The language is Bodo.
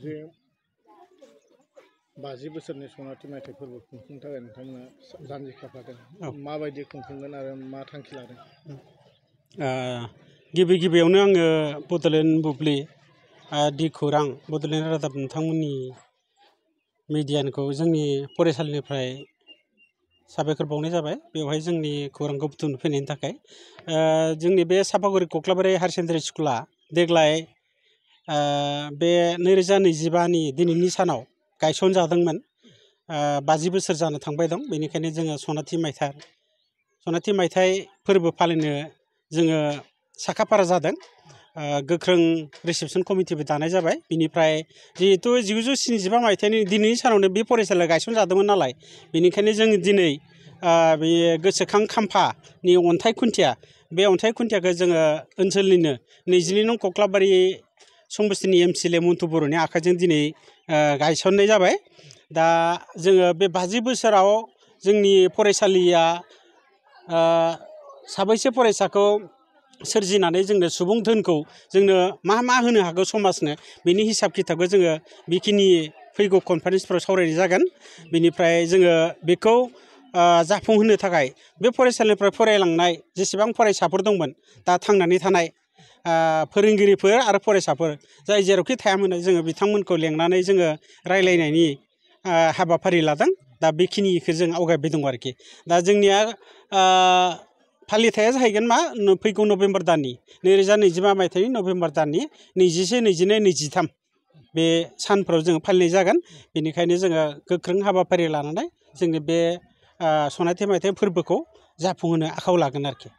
जे 50 बोसोरनि सनाथि मायथाइ फोरबो खुंफुंनो थाखाय नोंथांमोना जानजि खाफ्रादों माबायदि खुंफुंगोन आरो मा थांखि लादों? गिबियावनो आङो बड'लेण्ड बुब्लि दि खौरां बड'लेण्ड रादाब नोंथांमोननि मिडियाखौ जोंनि फरायसालिनिफ्राय साबायखर बावनाय जाबाय बेवहाय जोंनि खौरांखौ बुथुमनो फैनायनि थाखाय। जोंनि बे सापागुरि कक्लाबारि हायार सेकेन्डारि स्कुला देग्लाय बे 2025नि दिनैनि सानाव गायसनजादोंमोन। 50 बोसोर जानो थांबाय दं। बेनिखायनो जोङो सनाथि मायथाइ फोरबो फालिनो जोङो साखाफारा जादों। गोख्रों रिसेपसन कमिटिबो दानाय जाबाय। बिनिफ्राय जिहेतु 1975 मायथाइनि दिनैनि सानावनो बे फरायसालिया गायसनजादोंमोन नालाय, बेनिखायनो जों दिनै बे गोसोखां खाम्फानि अन्थाइ खुन्थिया, बे अन्थाइ खुन्थियाखौ जोङो ओनसोलनिनो 22 नं कक्लाबारि समस्तिनि एमसिएलए मन्टु बर'नि आखाइजों दिनै गायसननाय जाबाय। दा जोङो बे 50 बोसोराव जोंनि फरायसालिया साबैसे फरायसाखौ सोरजिनानै जोंनो सुबुं धोनखौ जोंनो मा होनो हागौ समाजनो, बेनि हिसाब खिथाबखौ जोङो बेखिनि फैगौ कनफारेन्सफोराव सावरायनाय जागोन। बेनिफ्राय जोङो बेखौ जाफुंहोनो थाखाय बे फरायसालिनिफ्राय फरायलांनाय जेसेबां फरायसाफोर दंमोन, दा थांनानै थानाय फोरोंगिरिफोर आरो फरायसाफोर जाय जेरावखि थायामानो जोङो बिथांमोनखौ लेंनानै जोङो रायलायनायनि हाबाफारि लादों। दा बेखिनिखौ जों आवगायबाय दं आरोखि। दा जोंनिया फालिथाया जाहैगोन मा फैगौ नभेम्बर दाननि 2025 मायथाइनि नभेम्बर दाननि 21, 22, 23 बे सानफ्राव जोङो फालिनाय जागोन। बेनिखायनो जोङो गोख्रों हाबाफारि लानानै जोंनि बे सनाथि मायथाइ फोरबोखौ जाफुंहोनो आखायाव लागोन आरोखि।